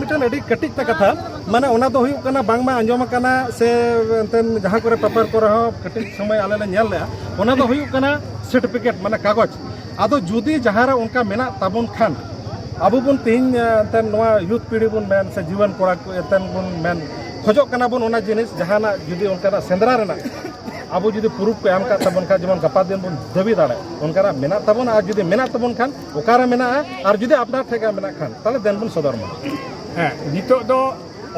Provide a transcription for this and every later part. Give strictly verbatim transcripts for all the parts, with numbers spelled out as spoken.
ᱢᱤᱫᱴᱮᱱ ᱟᱹᱰᱤ ᱠᱟᱹᱴᱤᱡ ᱛᱮ ᱠᱟᱛᱷᱟ, ᱢᱟᱱᱮ ᱚᱱᱟ ᱫᱚ ᱦᱩᱭᱩᱜ ᱠᱟᱱᱟ, ᱵᱟᱝᱢᱟ ᱟᱸᱡᱚᱢ ᱟᱠᱟᱱᱟ ᱥᱮ ᱮᱱᱛᱮᱱ ᱡᱟᱦᱟᱸ ᱠᱚᱨᱮ ᱯᱮᱯᱟᱨ ᱠᱚᱨᱮ ᱦᱚᱸ ᱠᱟᱹᱴᱤᱡ ᱥᱚᱢᱚᱭ ᱟᱞᱮ ᱞᱮ ᱧᱮᱞ ᱞᱮᱜᱼᱟ, ᱚᱱᱟ ᱫᱚ ᱦᱩᱭᱩᱜ ᱠᱟᱱᱟ ᱥᱟᱨᱴᱤᱯᱷᱤᱠᱮᱴ, ᱢᱟᱱᱮ ᱠᱟᱜᱚᱡᱽ᱾ ᱟᱫᱚ ᱡᱩᱫᱤ ᱡᱟᱦᱟᱸ ᱨᱮ ᱚᱱᱠᱟ ᱢᱮᱱᱟᱜ ᱛᱟᱵᱚᱱ ᱠᱷᱟᱱ, ᱟᱵᱚ ᱵᱚᱱ ᱛᱮᱦᱮᱧ ᱮᱱᱛᱮᱱ ᱱᱚᱣᱟ ᱭᱩᱛᱷ ᱯᱤᱲᱦᱤ ᱵᱚᱱ ᱢᱮᱱ ᱥᱮ ᱡᱩᱣᱟᱹᱱ ᱠᱚᱲᱟ ᱠᱚ ᱮᱱᱛᱮᱱ ᱵᱚᱱ ᱢᱮᱱ ᱠᱷᱚᱡᱚᱜ ᱠᱟᱱᱟ ᱵᱚᱱ ᱚᱱᱟ ᱡᱤᱱᱤᱥ, ᱡᱟᱦᱟᱱᱟᱜ ᱡᱩᱫᱤ ᱚᱱᱠᱟᱱᱟᱜ ᱥᱮᱸᱫᱽᱨᱟ ᱨᱮᱱᱟᱜ ᱟᱵᱚ ᱡᱩᱫᱤ ᱯᱩᱨᱩᱵ ᱠᱚ ᱮᱢ ᱠᱟᱜ ᱛᱟᱵᱚᱱ ᱠᱷᱟᱱ, ᱡᱮᱢᱚᱱ ᱜᱟᱯᱟ ᱫᱤᱱ ᱵᱚᱱ ᱫᱟᱹᱵᱤ ᱫᱟᱲᱮᱭᱟᱜ, ᱚᱱᱠᱟᱱᱟᱜ ᱢᱮᱱᱟᱜ ᱛᱟᱵᱚᱱᱟ, ᱟᱨ ᱡᱩᱫᱤ ᱢᱮᱱᱟᱜ ᱛᱟᱵᱚᱱ ᱠᱷᱟᱱ, ᱚᱠᱟᱨᱮ ᱢᱮᱱᱟᱜᱼᱟ, ᱟᱨ ᱡᱩᱫᱤ ᱟᱯᱱᱟᱨ ᱴᱷᱮᱱ ᱜᱮ ᱢᱮᱱᱟᱜ ᱠᱷᱟᱱ, ᱛᱟᱦᱚᱞᱮ ᱫᱮᱱ ᱵᱚᱱ ᱥᱚᱫᱚᱨ ᱢᱟ᱾ ᱦᱮᱸ, ᱱᱤᱛᱚᱜ ᱫᱚ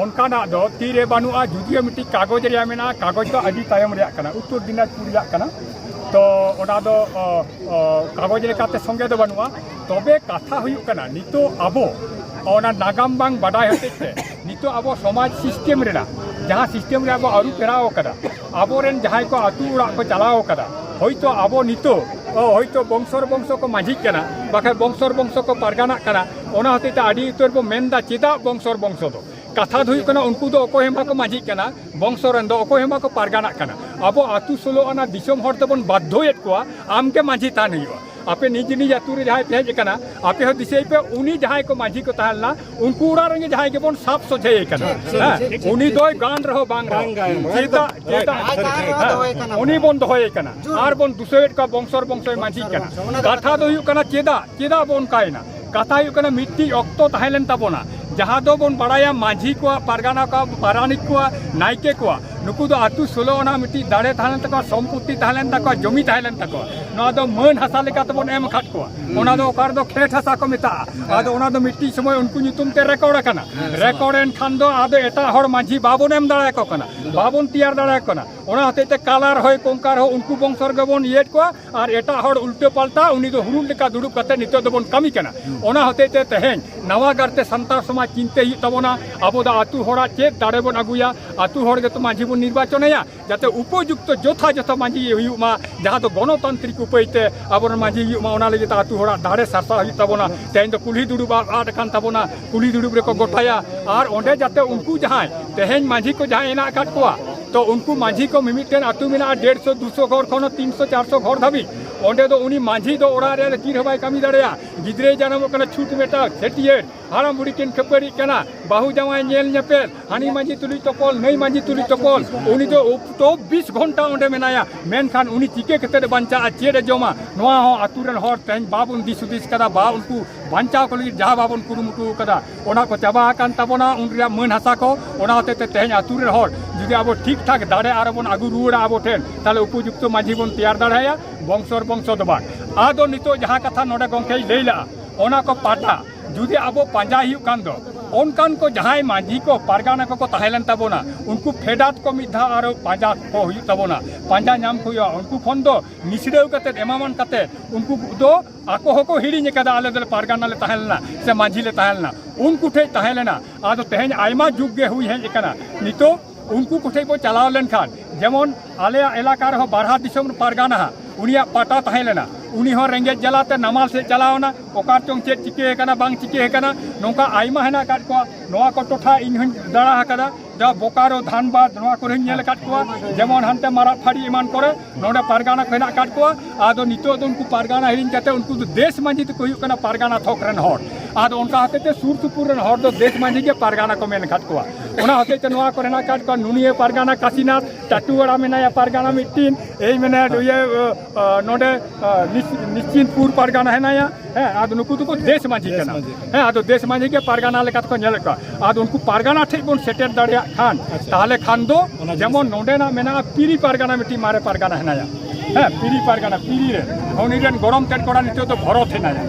ᱚᱱᱠᱟᱱᱟᱜ ᱫᱚ ᱛᱤᱨᱮ ᱵᱟᱹᱱᱩᱜᱼᱟ᱾ ᱡᱩᱫᱤᱭᱳ ᱢᱤᱫᱴᱤᱡ ᱠᱟᱜᱚᱡᱽ ᱨᱮᱭᱟᱜ ᱢᱮᱱᱟᱜᱼᱟ, ᱠᱟᱜᱚᱡᱽ ᱫᱚ ᱟᱹᱰᱤ ᱛᱟᱭᱚᱢ ᱨᱮᱭᱟᱜ ᱠᱟᱱᱟ, ᱩᱛᱛᱚᱨ ᱫᱤᱱᱟᱡᱽᱯᱩᱨ ᱨᱮᱭᱟᱜ ᱠᱟᱱᱟ᱾ ᱛᱚ ᱚᱱᱟ ᱫᱚ ᱚ, ᱚ, ᱠᱟᱜᱚᱡᱽ ᱞᱮᱠᱟᱛᱮ ᱥᱚᱸᱜᱮ ᱫᱚ ᱵᱟᱹᱱᱩᱜᱼᱟ᱾ ᱛᱚᱵᱮ ᱠᱟᱛᱷᱟ ᱦᱩᱭᱩᱜ ᱠᱟᱱᱟ, ᱱᱤᱛᱚᱜ ᱟᱵᱚ ᱚᱱᱟ ᱱᱟᱜᱟᱢ ᱵᱟᱝ ᱵᱟᱰᱟᱭ ᱦᱚᱛᱮᱡ ᱛᱮ ᱱᱤᱛᱚᱜ ᱟᱵᱚ ᱥᱚᱢᱟᱡᱽ ᱥᱤᱥᱴᱮᱢ ᱨᱮᱱᱟᱜ ᱡᱟᱦᱟᱸ ᱥᱤᱥᱴᱮᱢ ᱨᱮ ᱟᱵᱚ ᱟᱹᱨᱩ ᱯᱷᱮᱨᱟᱣ ᱟᱠᱟᱫᱟ, ᱟᱵᱚᱨᱮᱱ ᱡᱟᱦᱟᱸᱭ ᱠᱚ ᱟᱹᱛᱩ ᱚᱲᱟᱜ ᱠᱚ ᱪᱟᱞᱟᱣ ᱟᱠᱟᱫᱟ, ᱦᱳᱭᱛᱳ ᱟᱵᱚ ᱱᱤᱛᱚᱜ ᱚ, ᱦᱳᱭᱛᱳ ᱵᱚᱝᱥᱚᱨ ᱵᱚᱝᱥᱚ ᱠᱚ ᱢᱟᱹᱡᱷᱤᱜ ᱠᱟᱱᱟ, ᱵᱟᱠᱷᱟᱡ ᱵᱚᱝᱥᱚᱨ ᱵᱚᱝᱥᱚ ᱠᱚ ᱯᱟᱨᱜᱟᱱᱟᱜ ᱠᱟᱱᱟ᱾ ᱚᱱᱟ ᱦᱚᱛᱮᱡ ᱛᱮ ᱟᱹᱰᱤ ᱩᱛᱟᱹᱨ ᱵᱚ ᱢᱮᱱᱫᱟ, ᱪᱮᱫᱟᱜ ᱵᱚᱝᱥᱚᱨ ᱵᱚᱝᱥᱚ ᱫᱚ? ᱠᱟᱛᱷᱟ ᱫᱚ ᱦᱩᱭᱩᱜ ᱠᱟᱱᱟ, ᱩᱱᱠᱩ ᱫᱚ ᱚᱠᱚᱭ ᱦᱚᱸ ᱵᱟᱠᱚ ᱢᱟᱹᱡᱷᱤᱜ ᱠᱟᱱᱟ, ᱵᱚᱝᱥᱚ ᱨᱮᱱ ᱫᱚ ᱚᱠᱚᱭ ᱦᱚᱸ ᱵᱟᱠᱚ ᱯᱟᱨᱜᱟᱱᱟᱜ ᱠᱟᱱᱟ᱾ ᱟᱵᱚ ᱟᱹᱛᱩ ᱥᱳᱞᱳ ᱟᱱᱟ ᱫᱤᱥᱚᱢ ᱦᱚᱲ ᱛᱮᱵᱚᱱ ᱵᱟᱫᱽᱫᱷᱚᱭᱮᱫ ᱠᱚᱣᱟ, ᱟᱢᱜᱮ ᱢᱟᱹᱡᱷᱤ ᱛᱟᱦᱮᱱ ᱦᱩᱭᱩᱜᱼᱟ᱾ ᱟᱯᱮ ᱱᱤᱡ ᱱᱤᱡ ᱟᱹᱛᱩ ᱨᱮ ᱡᱟᱦᱟᱸᱭ ᱯᱮ ᱦᱮᱡ ᱟᱠᱟᱱᱟ, ᱟᱯᱮ ᱦᱚᱸ ᱫᱤᱥᱟᱹᱭ ᱯᱮ, ᱩᱱᱤ ᱡᱟᱦᱟᱸᱭ ᱠᱚ ᱢᱟᱹᱡᱷᱤ ᱠᱚ ᱛᱟᱦᱮᱸ ᱞᱮᱱᱟ, ᱩᱱᱠᱩ ᱚᱲᱟᱜ ᱨᱮᱱ ᱜᱮ ᱡᱟᱦᱟᱸᱭ ᱜᱮᱵᱚᱱ ᱥᱟᱵ ᱥᱚᱡᱷᱮᱭᱮ ᱠᱟᱱᱟ᱾ ᱦᱮᱸ, ᱩᱱᱤ ᱫᱚᱭ ᱜᱟᱱ ᱨᱮᱦᱚᱸ ᱵᱟᱝ ᱨᱮᱦᱚᱸ᱾ ᱵᱟᱝ ᱜᱟᱱ᱾ ᱪᱮᱫᱟᱜ, ᱪᱮᱫᱟᱜ? ᱟᱡ ᱠᱟᱨᱚᱱ ᱨᱮ ᱫᱚᱦᱚᱭᱮ ᱠᱟᱱᱟ᱾ ᱩᱱᱤ ᱵᱚᱱ ᱫᱚᱦᱚᱭᱮ ᱠᱟᱱᱟ᱾ ᱟᱨ ᱵᱚᱱ ᱫᱩᱥᱟᱹᱣᱮᱫ ᱠᱚᱣᱟ ᱵᱚᱝᱥᱚᱨ ᱵᱚᱝᱥᱚᱭ ᱢᱟᱹᱡᱷᱤ ᱠᱟᱱᱟ᱾ ᱠᱟᱛᱷᱟ ᱫᱚ ᱦᱩᱭᱩᱜ ᱠᱟᱱᱟ, ᱪᱮᱫᱟᱜ, ᱪᱮᱫᱟᱜ ᱵᱚᱱ ᱚᱱᱠᱟᱭᱮᱱᱟ? ᱠᱟᱛᱷᱟ ᱦᱩᱭᱩᱜ ᱠᱟᱱᱟ, ᱢᱤᱫᱴᱤᱡ ᱚᱠᱛᱚ ᱛᱟᱦᱮᱸ ᱞᱮᱱ ᱛᱟᱵᱚᱱᱟ, ᱡᱟᱦᱟᱸ ᱫᱚᱵᱚᱱ ᱵᱟᱲᱟᱭᱟ, ᱢᱟᱹᱡᱷᱤ ᱠᱚᱣᱟᱜ, ᱯᱟᱨᱜᱟᱱᱟ ᱠᱚᱣᱟᱜ, ᱯᱟᱨᱟᱱᱤᱠ ᱠᱚᱣᱟᱜ, ᱱᱟᱭᱠᱮ ᱠᱚᱣᱟᱜ, ᱱᱩᱠᱩ ᱫᱚ ᱟᱹᱛᱩ ᱥᱳᱞᱳ ᱟᱱᱟ ᱢᱤᱫᱴᱤᱡ ᱫᱟᱲᱮ ᱛᱟᱦᱮᱸ ᱞᱮᱱ ᱛᱟᱠᱚᱣᱟ, ᱥᱚᱢᱯᱚᱛᱛᱤ ᱛᱟᱦᱮᱸ ᱞᱮᱱ ᱛᱟᱠᱚᱣᱟ, ᱡᱚᱢᱤ ᱛᱟᱦᱮᱸ ᱞᱮᱱ ᱛᱟᱠᱚᱣᱟ᱾ ᱱᱚᱣᱟ ᱫᱚ ᱢᱟᱹᱱ ᱦᱟᱥᱟ ᱞᱮᱠᱟ ᱛᱮᱵᱚᱱ ᱮᱢ ᱟᱠᱟᱫ ᱠᱚᱣᱟ᱾ ᱚᱱᱟ ᱫᱚ ᱚᱠᱟ ᱨᱮᱫᱚ ᱠᱷᱮᱛ ᱦᱟᱥᱟ ᱠᱚ ᱢᱮᱛᱟᱜᱼᱟ᱾ ᱟᱫᱚ ᱚᱱᱟ ᱫᱚ ᱢᱤᱫᱴᱤᱡ ᱥᱚᱢᱚᱭ ᱩᱱᱠᱩ ᱧᱩᱛᱩᱢ ᱛᱮ ᱨᱮᱠᱚᱨᱰ ᱟᱠᱟᱱᱟ᱾ ᱨᱮᱠᱚᱨᱰ ᱮᱱ ᱠᱷᱟᱱ ᱫᱚ ᱟᱫᱚ ᱮᱴᱟᱜ ᱦᱚᱲ ᱢᱟᱹᱡᱷᱤ ᱵᱟᱵᱚᱱ ᱮᱢ ᱫᱟᱲᱮᱭᱟᱠᱚ ᱠᱟᱱᱟ, ᱵᱟᱵᱚᱱ ᱛᱮᱭᱟᱨ ᱫᱟᱲᱮᱭᱟᱠᱚ ᱠᱟᱱᱟ᱾ ᱚᱱᱟ ᱦᱚᱛᱮᱡ ᱛᱮ ᱠᱟᱞᱟᱨ ᱦᱚᱭ ᱠᱚᱝᱠᱟᱨ ᱦᱚᱸ ᱩᱱᱠᱩ ᱵᱚᱝᱥᱚ ᱨᱮᱜᱮ ᱵᱚᱱ ᱤᱭᱟᱹᱭᱮᱫ ᱠᱚᱣᱟ, ᱟᱨ ᱮᱴᱟᱜ ᱦᱚᱲ ᱩᱞᱴᱟᱹ ᱯᱟᱞᱴᱟ ᱩᱱᱤ ᱫᱚ ᱦᱩᱲᱩ ᱞᱮᱠᱟ ᱫᱩᱲᱩᱵ ᱠᱟᱛᱮ ᱱᱤᱛᱚᱜ ᱫᱚᱵᱚᱱ ᱠᱟᱹᱢᱤ ᱠᱟᱱᱟ᱾ ᱚᱱᱟ ᱦᱚᱛᱮᱡ ᱛᱮ ᱛᱮᱦᱮᱧ ᱱᱟᱣᱟ ᱜᱟᱨᱛᱮ ᱥᱟᱱᱛᱟᱲ ᱥᱚᱢᱟᱡᱽ ᱪᱤᱱᱛᱟᱹ ᱦᱩᱭᱩᱜ ᱛᱟᱵᱚᱱᱟ᱾ ᱟᱵᱚ ᱫᱚ ᱟᱹᱛᱩ ᱦᱚᱲᱟᱜ ᱪᱮᱫ ᱫᱟᱲᱮ ᱵᱚᱱ ᱟᱹᱜᱩᱭᱟ, ᱟᱹᱛᱩ ᱦᱚᱲ ᱜᱮᱛᱚ ᱢᱟᱹᱡᱷᱤ ᱵᱚᱱ ᱱᱤᱨᱵᱟᱪᱚᱱᱮᱭᱟ, ᱡᱟᱛᱮ ᱩᱯᱚᱡᱩᱠᱛᱚ ᱡᱚᱛᱷᱟᱡᱚᱛᱷᱚ ᱢᱟᱹᱡᱷᱤ ᱦᱩᱭᱩᱜ ᱢᱟ, ᱡᱟᱦᱟᱸ ᱫᱚ ᱜᱚᱱᱚᱛᱟᱱᱛᱨᱤᱠ ᱩᱯᱟᱹᱭ ᱛᱮ ᱟᱵᱚᱨᱮᱱ ᱢᱟᱹᱡᱷᱤ ᱦᱩᱭᱩᱜ ᱢᱟ, ᱚᱱᱟ ᱞᱟᱹᱜᱤᱫ ᱛᱮ ᱟᱹᱛᱩ ᱦᱚᱲᱟᱜ ᱫᱟᱲᱮ ᱥᱟᱨᱥᱟᱣ ᱦᱩᱭᱩᱜ ᱛᱟᱵᱚᱱᱟ᱾ ᱛᱮᱦᱮᱧ ᱫᱚ ᱠᱩᱞᱦᱤ ᱫᱩᱲᱩᱵ ᱟᱫ ᱟᱠᱟᱱ ᱛᱟᱵᱚᱱᱟ, ᱠᱩᱞᱦᱤ ᱫᱩᱲᱩᱵ ᱨᱮᱠᱚ ᱜᱚᱴᱟᱭᱟ᱾ ᱟᱨ ᱚᱸᱰᱮ ᱡᱟᱛᱮ ᱩᱱᱠᱩ ᱡᱟᱦᱟᱸᱭ ᱛᱮᱦᱮᱧ ᱢᱟᱹᱡᱷᱤ ᱠᱚ ᱡᱟᱦᱟᱸᱭ ᱦᱮᱱᱟᱜ ᱟᱠᱟᱫ ᱠᱚᱣᱟ, ᱛᱚ ᱩᱱᱠᱩ ᱢᱟᱹᱡᱷᱤ ᱠᱚ ᱢᱤᱢᱤᱫᱴᱮᱱ ᱟᱹᱛᱩ ᱢᱮᱱᱟᱜᱼᱟ ᱰᱮᱲᱥᱚ ᱫᱩᱥᱚ ᱜᱷᱚᱨ ᱠᱷᱚᱱ ᱦᱚᱸ ᱛᱤᱱᱥᱚ ᱪᱟᱨᱥᱚ ᱜᱷᱚᱨ ᱫᱷᱟᱹᱵᱤᱡ, ᱚᱸᱰᱮ ᱫᱚ ᱩᱱᱤ ᱢᱟᱹᱡᱷᱤ ᱫᱚ ᱚᱲᱟᱜ ᱨᱮ ᱪᱮᱫ ᱦᱚᱸ ᱵᱟᱭ ᱠᱟᱹᱢᱤ ᱫᱟᱲᱮᱭᱟᱜᱼᱟ᱾ ᱜᱤᱫᱽᱨᱟᱹᱭ ᱡᱟᱱᱟᱢᱚᱜ ᱠᱟᱱᱟ, ᱪᱷᱩᱛ ᱢᱮᱴᱟᱣ, ᱪᱷᱟᱹᱴᱭᱟᱹᱨ, ᱦᱟᱲᱟᱢ ᱵᱩᱲᱦᱤ ᱠᱤᱱ ᱠᱷᱟᱹᱯᱟᱹᱨᱤᱜ ᱠᱟᱱᱟ, ᱵᱟᱹᱦᱩ ᱡᱟᱶᱟᱭ ᱧᱮᱞ ᱧᱮᱯᱮᱞ, ᱦᱟᱹᱱᱤ ᱢᱟᱹᱡᱷᱤ ᱛᱩᱞᱩᱡ ᱛᱚᱯᱚᱞ, ᱱᱟᱹᱭ ᱢᱟᱹᱡᱷᱤ ᱛᱩᱞᱩᱡ ᱛᱚᱯᱚᱞ᱾ ᱩᱱᱤ ᱫᱚ ᱪᱚᱵᱵᱤᱥ ᱜᱷᱚᱱᱴᱟ ᱚᱸᱰᱮ ᱢᱮᱱᱟᱭᱟ, ᱢᱮᱱᱠᱷᱟᱱ ᱩᱱᱤ ᱪᱤᱠᱟᱹ ᱠᱟᱛᱮ ᱮ ᱵᱟᱧᱪᱟᱜᱼᱟ, ᱪᱮᱫ ᱮ ᱡᱚᱢᱟ? ᱱᱚᱣᱟ ᱦᱚᱸ ᱟᱹᱛᱩ ᱨᱮᱱ ᱦᱚᱲ ᱛᱮᱦᱮᱧ ᱵᱟᱵᱚᱱ ᱫᱤᱥ ᱦᱩᱫᱤᱥ ᱠᱟᱫᱟ, ᱵᱟ ᱩᱱᱠᱩ ᱵᱟᱧᱪᱟᱣ ᱠᱚ ᱞᱟᱹᱜᱤᱫ ᱡᱟᱦᱟᱸ ᱵᱟᱵᱚᱱ ᱠᱩᱨᱩᱢᱩᱴᱩ ᱠᱟᱫᱟ, ᱚᱱᱟ ᱠᱚ ᱪᱟᱵᱟ ᱟᱠᱟᱱ ᱛᱟᱵᱚᱱᱟ, ᱩᱱ ᱨᱮᱭᱟᱜ ᱢᱟᱹᱱ ᱦᱟᱥᱟ ᱠᱚ᱾ ᱚᱱᱟ ᱦᱚᱛᱮᱡ ᱛᱮ ᱛᱮᱦᱮᱧ ᱟᱹᱛᱩ ᱨᱮᱱ ᱦᱚᱲ ᱡᱩᱫᱤ ᱟᱵᱚ ᱴᱷᱤᱠ ᱴᱷᱟᱠ ᱫᱟᱲᱮ ᱟᱨ ᱵᱚᱱ ᱟᱹᱜᱩ ᱨᱩᱣᱟᱹᱲᱟ ᱟᱵᱚ ᱴᱷᱮᱱ, ᱛᱟᱦᱞᱮ ᱩᱯᱚᱡᱩᱠᱛᱚ ᱢᱟᱹᱡᱷᱤ ᱵᱚᱱ ᱛᱮᱭᱟᱨ ᱫᱟᱲᱮᱭᱟᱭᱟ, ᱵᱚᱝᱥᱚᱨ ᱵᱚᱝᱥᱚ ᱫᱚ ᱵᱟᱝ᱾ ᱟᱫᱚ ᱱᱤᱛᱚᱜ ᱡᱟᱦᱟᱸ ᱠᱟᱛᱷᱟ ᱱᱚᱰᱮ ᱜᱚᱢᱠᱮᱭ ᱞᱟᱹᱭ ᱞᱟᱜᱼᱟ, ᱚᱱᱟ ᱠᱚ ᱯᱟᱴᱟ ᱡᱩᱫᱤ ᱟᱵᱚ ᱯᱟᱸᱡᱟᱭ ᱦᱩᱭᱩᱜ ᱠᱷᱟᱱ ᱫᱚ, ᱚᱱᱠᱟᱱ ᱠᱚ ᱡᱟᱦᱟᱸᱭ ᱢᱟᱹᱡᱷᱤ ᱠᱚ ᱯᱟᱨᱜᱟᱱᱟ ᱠᱚᱠᱚ ᱛᱟᱦᱮᱸ ᱞᱮᱱ ᱛᱟᱵᱚᱱᱟ, ᱩᱱᱠᱩ ᱯᱷᱮᱰᱟᱛ ᱠᱚ ᱢᱤᱫ ᱫᱷᱟᱣ ᱟᱨᱚ ᱯᱟᱸᱡᱟ ᱠᱚ ᱦᱩᱭᱩᱜ ᱛᱟᱵᱚᱱᱟ, ᱯᱟᱸᱡᱟ ᱧᱟᱢ ᱠᱚ ᱦᱩᱭᱩᱜᱼᱟ᱾ ᱩᱱᱠᱩ ᱠᱷᱚᱱ ᱫᱚ ᱱᱤᱥᱲᱟᱹᱣ ᱠᱟᱛᱮᱫ, ᱮᱢᱟᱢᱟᱱ ᱠᱟᱛᱮᱫ, ᱩᱱᱠᱩ ᱫᱚ ᱟᱠᱚ ᱦᱚᱸᱠᱚ ᱦᱤᱲᱤᱧ ᱟᱠᱟᱫᱟ, ᱟᱞᱮ ᱫᱚᱞᱮ ᱯᱟᱨᱜᱟᱱᱟ ᱞᱮ ᱛᱟᱦᱮᱸ ᱞᱮᱱᱟ ᱥᱮ ᱢᱟᱹᱡᱷᱤ ᱞᱮ ᱛᱟᱦᱮᱸ ᱞᱮᱱᱟ, ᱩᱱᱠᱩ ᱴᱷᱮᱡ ᱛᱟᱦᱮᱸ ᱞᱮᱱᱟ᱾ ᱟᱫᱚ ᱛᱮᱦᱮᱧ ᱟᱭᱢᱟ ᱡᱩᱜᱽ ᱜᱮ ᱦᱩᱭ ᱦᱮᱡ ᱟᱠᱟᱱᱟ᱾ ᱱᱤᱛᱚᱜ ᱩᱱᱠᱩ ᱠᱚᱴᱷᱮᱡ ᱵᱚ ᱪᱟᱞᱟᱣ ᱞᱮᱱᱠᱷᱟᱱ, ᱡᱮᱢᱚᱱ ᱟᱞᱮᱭᱟᱜ ᱮᱞᱟᱠᱟ ᱨᱮᱦᱚᱸ ᱵᱟᱨᱦᱟ ᱫᱤᱥᱚᱢ ᱯᱟᱨᱜᱟᱱᱟ ᱦᱟᱸᱜ, ᱩᱱᱤᱭᱟᱜ ᱯᱟᱴᱟ ᱛᱟᱦᱮᱸ ᱞᱮᱱᱟ, ᱩᱱᱤ ᱦᱚᱸ ᱨᱮᱸᱜᱮᱡ ᱡᱟᱞᱟᱛᱮ ᱱᱟᱢᱟᱞ ᱥᱮᱫ ᱪᱟᱞᱟᱣ ᱮᱱᱟ, ᱚᱠᱟ ᱪᱚᱝ ᱪᱮᱫ ᱪᱤᱠᱟᱹ ᱟᱠᱟᱱᱟ ᱵᱟᱝ ᱪᱤᱠᱟᱹ ᱟᱠᱟᱱᱟ, ᱱᱚᱝᱠᱟ ᱟᱭᱢᱟ ᱦᱮᱱᱟᱜ ᱟᱠᱟᱫ ᱠᱚᱣᱟ᱾ ᱱᱚᱣᱟ ᱠᱚ ᱴᱚᱴᱷᱟ ᱤᱧ ᱦᱚᱸᱧ ᱫᱟᱬᱟ ᱟᱠᱟᱫᱟ, ᱡᱟ ᱵᱳᱠᱟᱨᱳ, ᱫᱷᱟᱱᱵᱟᱫᱽ, ᱱᱚᱣᱟ ᱠᱚᱨᱮᱧ ᱧᱮᱞ ᱟᱠᱟᱫ ᱠᱚᱣᱟ, ᱡᱮᱢᱚᱱ ᱦᱟᱱᱛᱮ ᱢᱟᱨᱟᱜ ᱯᱷᱟᱹᱲᱤ ᱮᱢᱟᱱ ᱠᱚᱨᱮ, ᱱᱚᱰᱮ ᱯᱟᱨᱜᱟᱱᱟ ᱠᱚ ᱦᱮᱱᱟᱜ ᱟᱠᱟᱫ ᱠᱚᱣᱟ᱾ ᱟᱫᱚ ᱱᱤᱛᱚᱜ ᱫᱚ ᱩᱱᱠᱩ ᱯᱟᱨᱜᱟᱱᱟ ᱦᱤᱲᱤᱧ ᱠᱟᱛᱮ ᱩᱱᱠᱩ ᱫᱚ ᱫᱮᱥ ᱢᱟᱹᱡᱷᱤ ᱛᱮᱠᱚ ᱦᱩᱭᱩᱜ ᱠᱟᱱᱟ ᱯᱟᱨᱜᱟᱱᱟ ᱛᱷᱚᱠ ᱨᱮᱱ ᱦᱚᱲ᱾ ᱟᱫᱚ ᱚᱱᱠᱟ ᱦᱚᱛᱮᱡ ᱛᱮ ᱥᱩᱨ ᱥᱩᱯᱩᱨ ᱨᱮᱱ ᱦᱚᱲ ᱫᱚ ᱫᱮᱥ ᱢᱟᱹᱡᱷᱤ ᱜᱮ ᱯᱟᱨᱜᱟᱱᱟ ᱠᱚ ᱢᱮᱱ ᱟᱠᱟᱫ ᱠᱚᱣᱟ᱾ ᱚᱱᱟ ᱦᱚᱛᱮᱡ ᱛᱮ ᱱᱚᱣᱟ ᱠᱚᱨᱮ ᱦᱮᱱᱟᱜ ᱟᱠᱟᱫ ᱠᱚᱣᱟ, ᱱᱩᱱᱤᱭᱟᱹ ᱯᱟᱨᱜᱟᱱᱟ ᱠᱟᱥᱤᱱᱟᱛᱷ, ᱴᱟᱴᱩᱣᱟᱲᱟ ᱢᱮᱱᱟᱭᱟ ᱯᱟᱨᱜᱟᱱᱟ ᱢᱤᱫᱴᱤᱱ, ᱮᱭ ᱢᱮᱱᱟᱭᱟ ᱤᱭᱟᱹ, ᱟ, ᱟ, ᱱᱚᱰᱮ, ᱟ, ᱱᱤᱥ-, ᱱᱤᱥᱪᱤᱱᱯᱩᱨ ᱯᱟᱨᱜᱟᱱᱟ ᱦᱮᱱᱟᱭᱟ᱾ ᱦᱮᱸ, ᱟᱫᱚ ᱱᱩᱠᱩ ᱫᱚᱠᱚ ᱫᱮᱥ ᱢᱟᱹᱡᱷᱤ ᱫᱮᱥ ᱠᱟᱱᱟ᱾ ᱢᱟᱹᱡᱷᱤ ᱠᱟᱱᱟ᱾ ᱦᱮᱸ, ᱟᱫᱚ ᱫᱮᱥ ᱢᱟᱹᱡᱷᱤ ᱜᱮ ᱯᱟᱨᱜᱟᱱᱟ ᱞᱮᱠᱟ ᱛᱮᱠᱚ ᱧᱮᱞᱮᱫ ᱠᱚᱣᱟ᱾ ᱟᱫᱚ ᱩᱱᱠᱩ ᱯᱟᱨᱜᱟᱱᱟ ᱴᱷᱮᱡ ᱵᱚᱱ ᱥᱮᱴᱮᱨ ᱫᱟᱲᱮᱭᱟᱜ ᱠᱷᱟᱱ, ᱟᱪᱪᱷᱟ᱾ ᱛᱟᱦᱚᱞᱮ ᱠᱷᱟᱱ ᱫᱚ ᱚᱱᱟ ᱡᱮᱢᱚᱱ ᱡᱤᱱᱤᱥ ᱱᱚᱰᱮᱱᱟᱜ ᱢᱮᱱᱟᱜᱼᱟ, ᱯᱤᱨᱤ ᱯᱟᱨᱜᱟᱱᱟ ᱢᱤᱫᱴᱤᱡ ᱢᱟᱨᱮ ᱯᱟᱨᱜᱟᱱᱟ ᱦᱮᱱᱟᱭᱟ᱾ ᱦᱮᱸ, ᱯᱤᱨᱤ ᱯᱟᱨᱜᱟᱱᱟ, ᱯᱤᱨᱤ ᱨᱮ ᱩᱱᱤ ᱨᱮᱱ ᱜᱚᱲᱚᱢ ᱛᱮᱫ ᱠᱚᱲᱟ ᱱᱤᱛᱚᱜ ᱫᱚ ᱵᱷᱚᱨᱚᱛ ᱦᱮᱱᱟᱭᱟ᱾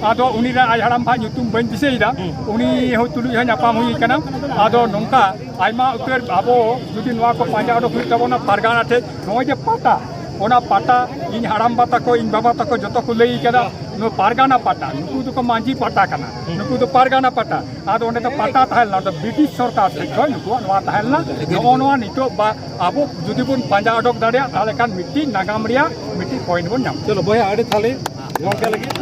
ᱟᱫᱚ ᱩᱱᱤ ᱨᱮᱱ ᱟᱡ ᱦᱟᱲᱟᱢ ᱵᱷᱟᱜ ᱧᱩᱛᱩᱢ ᱵᱟᱹᱧ ᱫᱤᱥᱟᱹᱭᱮᱫᱟ, ᱦᱩᱸ᱾ ᱩᱱᱤ ᱦᱚᱸ ᱛᱩᱞᱩᱡ ᱦᱚᱸ ᱧᱟᱯᱟᱢ ᱦᱩᱭ ᱠᱟᱱᱟ᱾ ᱟᱫᱚ ᱱᱚᱝᱠᱟ ᱟᱭᱢᱟ ᱩᱛᱟᱹᱨ ᱟᱵᱚ ᱡᱩᱫᱤ ᱱᱚᱣᱟ ᱠᱚ ᱯᱟᱸᱡᱟ ᱩᱰᱩᱠ ᱦᱩᱭᱩᱜ ᱛᱟᱵᱚᱱᱟ ᱯᱟᱨᱜᱟᱱᱟ ᱴᱷᱮᱡ, ᱱᱚᱜᱼᱚᱭ ᱡᱮ ᱯᱟᱴᱟ, ᱚᱱᱟ ᱯᱟᱴᱟ ᱤᱧ ᱦᱟᱲᱟᱢᱵᱟ ᱛᱟᱠᱚ, ᱤᱧ ᱵᱟᱵᱟ ᱛᱟᱠᱚ ᱡᱚᱛᱚ ᱠᱚ ᱞᱟᱹᱭ ᱠᱟᱫᱟ, ᱱᱚᱣᱟ ᱯᱟᱨᱜᱟᱱᱟ ᱯᱟᱴᱟ, ᱱᱩᱠᱩ ᱫᱚᱠᱚ ᱢᱟᱹᱡᱷᱤ ᱯᱟᱴᱟ ᱠᱟᱱᱟ, ᱦᱩᱸ᱾ ᱱᱩᱠᱩ ᱫᱚ ᱯᱟᱨᱜᱟᱱᱟ ᱯᱟᱴᱟ᱾ ᱟᱫᱚ ᱚᱸᱰᱮ ᱫᱚ ᱯᱟᱴᱟ ᱛᱟᱦᱮᱸ ᱞᱮᱱᱟ, ᱚᱸᱰᱮ ᱵᱨᱤᱴᱤᱥ ᱥᱚᱨᱠᱟᱨ ᱴᱷᱮᱡ ᱠᱷᱚᱱ ᱱᱩᱠᱩᱣᱟᱜ ᱱᱚᱣᱟ ᱛᱟᱦᱮᱸ ᱞᱮᱱᱟ᱾ ᱱᱚᱜᱼᱚ ᱱᱚᱣᱟ ᱱᱤᱛᱚᱜ ᱵᱟ ᱟᱵᱚ ᱡᱩᱫᱤ ᱵᱚᱱ ᱯᱟᱸᱡᱟ ᱚᱰᱚᱠ ᱫᱟᱲᱮᱭᱟᱜ, ᱛᱟᱦᱚᱞᱮ ᱠᱷᱟᱱ ᱢᱤᱫᱴᱤᱡ ᱱᱟᱜᱟᱢ ᱨᱮᱭᱟᱜ ᱢᱤᱫᱴᱤᱡ ᱯᱚᱭᱮᱱᱴ ᱵᱚᱱ ᱧᱟᱢᱟ᱾ ᱪᱚᱞᱚ ᱵᱚᱭᱦᱟ, ᱟᱹᱰᱤ ᱛᱟᱦᱞᱮ ᱜᱚᱝᱠᱮ ᱞᱟᱹᱜᱤᱫ